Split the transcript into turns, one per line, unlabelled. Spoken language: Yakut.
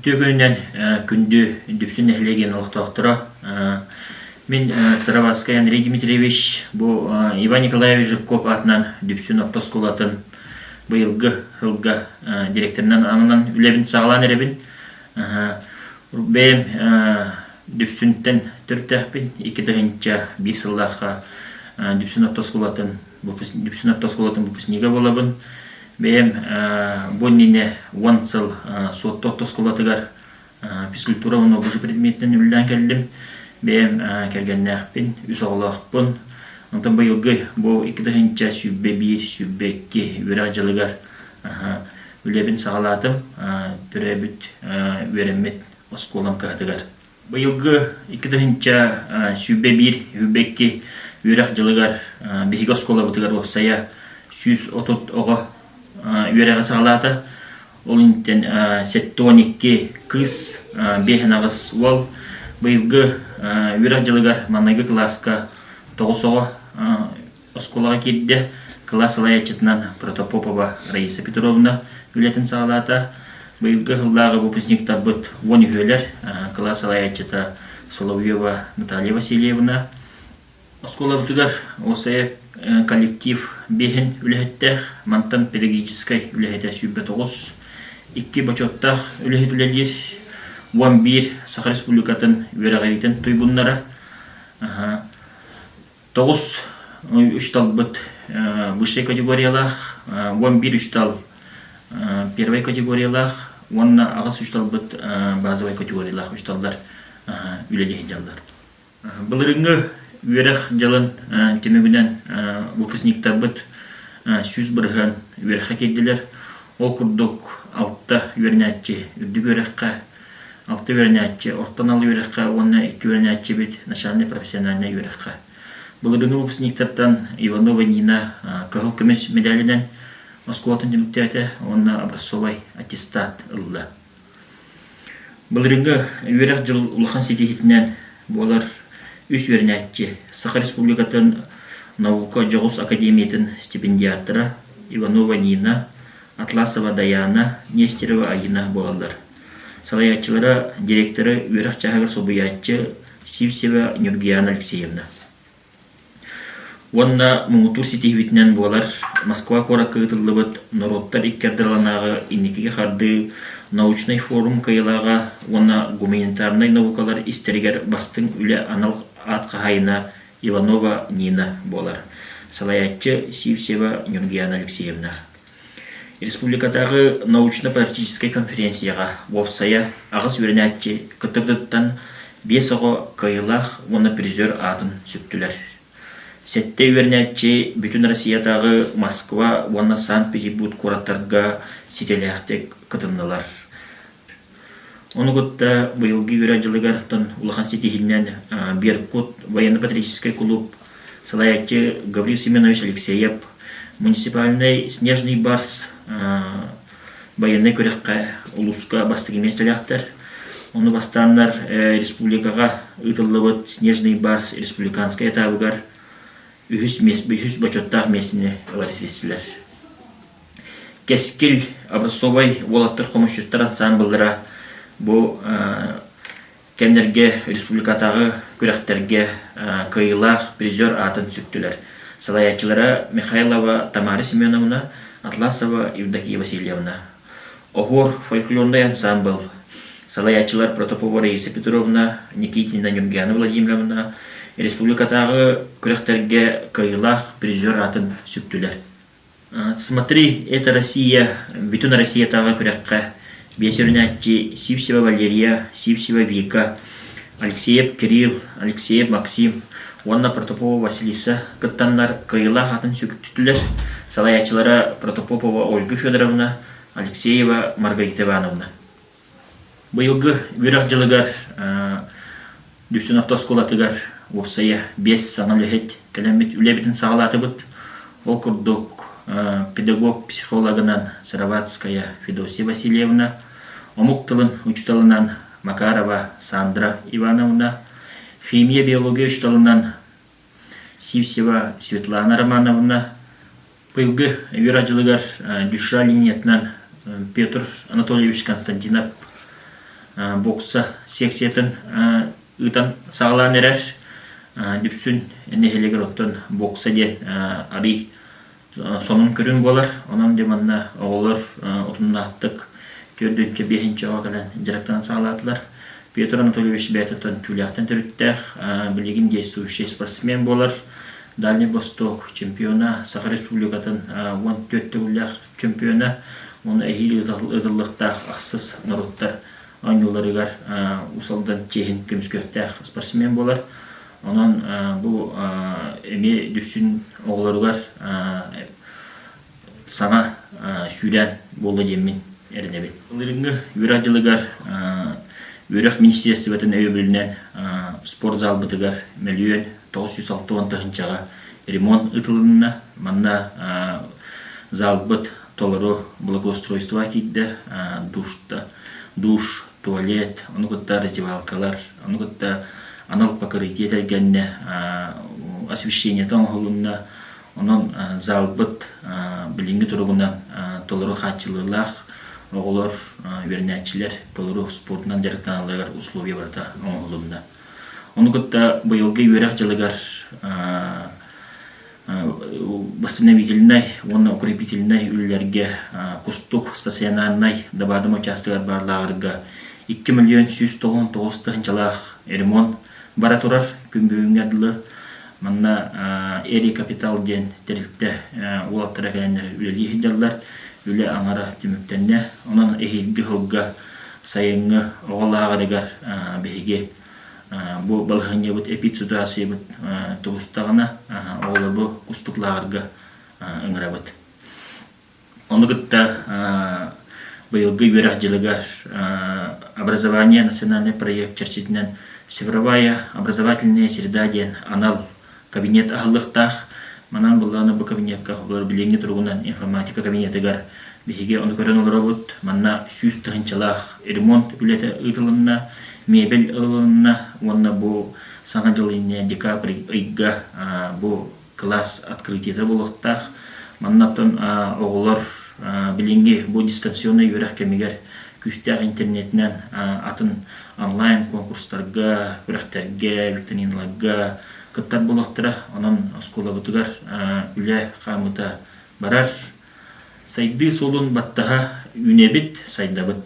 Үтүө күнүнэн күндү Дүпсүн нэһилиэгин олохтоохторо. Мин Сыроватскай Андрей Дмитриевич бу Иван Николаевич Жирков аатынан Дүпсүн орто оскуолатын быйылгы сылга директорынан ананан үлэбин саҕалаан эрэбин. Бэйэм Дүпсүнтэн төрүттээхпин. 2001 сыллаахха Дүпсүн орто оскуолатын Дүпсүн орто оскуолатын выпускнига буолабын. Бэйэм бу иннинэ 10 сыл Суотту орто оскуолатыгар физкультура уонна ОБЖ предметинэн үлэлээн кэллим. Бэйэм кэргэннээхпин, үс оҕолоохпун. Онтон быйылгы бу 2021-22 үөрэх дьылыгар үлэбин саҕалаатым. Төрөөбүт, үөрэммит оскуолам кыһатыгар. Быйылгы 2021-22 үөрэх дьылыгар биһиги оскуолабытыгар уопсайа 130 оҕо үөрэҕи саҕалаата. Ол инниттэн 72 кыыс, 58 уол. Быйылгы үөрэх дьылыгар маҥнайгы кылааска 9 оҕо оскуолаҕа киирдэ. Кылаас салайааччытынан Протопопова Раиса Петровна үлэтин саҕалаата. Быйылгы сыллааҕы выпускниктарбыт 13-үлэр, кылаас салайааччыта Соловьева Наталья Васильевна. Оскуолабытыгар уопсайа коллектив биэһин үлэһиттээх, мантан педагогическай үлэһитэ 29, икки бочуоттаах үлэһит үлэлиир, 11 Саха Республикатын үөрэҕириитин туйгуннара, 9 учууталбыт высшай категориялаах, 11 учуутал первай категориялаах уонна 8 учууталбыт базовай категориялаах учууталлар үлэлии сылдьаллар. Былырыыҥҥы үөрэх дьылын түмүгүнэн выпускниктарбыт 100% үөрэххэ киирдилэр. Ол курдук алта үөрэнээччи үрдүк үөрэххэ, алта үөрэнээччи орто анал үөрэххэ уонна икки үөрэнээччибит начальнай профессиональнай үөрэххэ. Былырыыҥҥы выпускниктартан Иванова Нина кыһыл көмүс медалинэн оскуолатын түмүктээтэ уонна образцовай аттестат ылла. Былырыыҥҥы үөрэх дьыл улахан ситиһиитинэн буолар үс үөрэнээччи Саха Республикатын наука дьоҕус академиятын стипендиаттара Иванова Нина, Атласова Даяна, Нестерова Айина буолаллар. Салайааччылара директоры үөрэх чааһыгар солбуйааччы Сивцева Нюргияна Алексеевна. Уонна муҥутуур ситиһиибитинэн буолар Москва куоракка ыытыллыбыт норуоттар икки ардыларынааҕы инникигэ хардыы научнай форум кыайыылааҕа уонна гуманитарнай наукалар истэригэр бастыҥ үлэ анал аат хаһаайына Иванова Нина буолар. Салайааччы Сивцева Нюргияна Алексеевна. Республикатааҕы научно-практическай конференцияҕа уопсайа аҕыс үөрэнээччи кыттыбытыттан биэс оҕо кыайыылаах уонна призер аатын сүктүлэр. Сэттэ үөрэнээччи Бүтүн Россиятааҕы Москва уонна Санкт-Петербург куораттарга ситэлээхтик кытыннылар. Ону кытта быйылгы үөрэх дьылыгар улахан ситиһиинэн Беркут военно-патриотическай кулууп салайааччы Гаврил Семенович Алексеев муниципальнай «Снежный барс» байыаннай күрэххэ улууска бастакы миэстэлээхтэр. Ону бастааннар республикаҕа ыытыллыбыт «Снежный барс» республиканскай этабыгар үһүс, үһүс бочуоттаах миэстэни ылар ситистилэр. Кэскил образцовай уолаттар хомусчуттар ансаамбыллара бу кэмнэргэ республикатааҕы күрэхтэргэ кыайыылаах призер аатын сүктүлэр. Салайааччылара Михайлова Тамара Семеновна, Атласова Евдокия Васильевна. Оһуор фольклорнай ансаамбыл салайааччылар Протопова Раиса Петровна, Никитина Нюргияна Владимировна республикатааҕы күрэхтэргэ кыайыылаах призер аатын сүктүлэр. Смотри, это Россия бүтүн Россиятааҕы күрэххэ биэс өрүнээччи Сивцева Валерия, Сивцева Вика, Алексеев Кирилл, Алексеев Максим уонна Протопопова Василиса кыттаннар кыайыылаах аатын сүктүлэр. Салайааччылара Протопопова Ольга Федоровна, Алексеева Маргарита Ивановна. Быйылгы үөрэх дьылыгар Дүпсүн орто оскуолатыгар уопсайа биэс саҥа үлэһит кэлэммит үлэбитин саҕалаатыбыт. Ол курдук педагог-психологынан Сыроватская Федосия Васильевна, омук тылын учууталынан Макарова Сандра Ивановна, химия, биология учууталынан Сивцева Светлана Романовна, быйылгы үөрэх дьылыгар Дюша линиятынан Петр Анатольевич Константинов. бокса секциятын ыытан саҕалаан эрэр. Дүпсүн нэһилиэгэр оттон бокса диэн арый сонун көрүҥ буолар. Онон дьэ манна оҕолор утумнаахтык төрдүнчэ, биэһинчэ оҕо кэлэн дьарыктанан саҕалаатылар. Петр Анатольевич бэйэтиттэн түүлээхтэн төрүттээх, билигин действующий спортсмен буолар. Дальний Восток чемпиона, Саха Республикатын 14 төгүллээх чемпиона, уонна эһиил ыытыллыахтаах ахсыс норуоттар оонньууларыгар Уус Алдан чиэһин көмүскүөхтээх спортсмен буолар. Онон бу эмиэ Дүпсүн оҕолоругар саҥа сүүрээн буолла диэммин эрэнэбин. Былырыыҥҥы үөрэх дьылыгар үөрэх министиэристибэтин өйөбүлүнэн спорт залбытыгар 1 960 000-ҕа ремонт ыытылынна. Манна залбыт толору благоустройство киирдэ, душта, душ, туалет, ону кытта раздевалкалар, ону кытта анал покрытие тэргэннэ, освещениета оҥоһулунна. Онон залбыт билиҥҥи туругунан толору хааччылыылаах оҕолор, үөрэнээччилэр толору спордунан дьарыктаналларыгар условия барыта оҥоһулунна. Ону кытта быйылгы үөрэх дьылыгар восстановительнай уонна укрепительнай үлэлэргэ Кустук стационарнай Дабаадым учаастагар баар лааҕырга 2 199 тыһыынчалаах ремонт бара турар күн бүгүҥҥэ дылы. Манна Эри Капитал диэн тэрилтэ уолаттара кэлэннэр үлэлии сылдьаллар. Үлэ аҥара түмүктэннэ. Онон эһиилги сылга сайыҥҥы оҕо лааҕырыгар биһиги бу балаһыанньабыт эпидситуациябыт тубустаҕына оҕолорбу кустук лааҕырга ыҥырабыт. Ону кытта быйылгы үөрэх дьылыгар «Образование» национальный проект чэрчитинэн «Цифровая образовательная среда» диэн анал кабинет аһыллыахтаах. Манан былаана бу кабинекка оҕолор билиҥҥи туругунан информатика кабинетыгар биһиги ону көрөн олоробут. Манна 100 тыһыынчалаах ремонт үлэтэ ыытылынна, мебель ылылынна уонна бу Саҥа дьыл иннинэ декабрь ыйга бу кылаас открытиета буолуохтаах. Манна оттон оҕолор билиҥҥи бу дистанционнай үөрэх кэмигэр күүстээх интернетинэн атын онлайн конкурстарга, күрэхтэргэ, викториналарга кыттар буолуохтара. Онон оскуолабытыгар үлэ хаамыыта барар. Сайдыы суолун баттаһа үүнэбит, сайдабыт.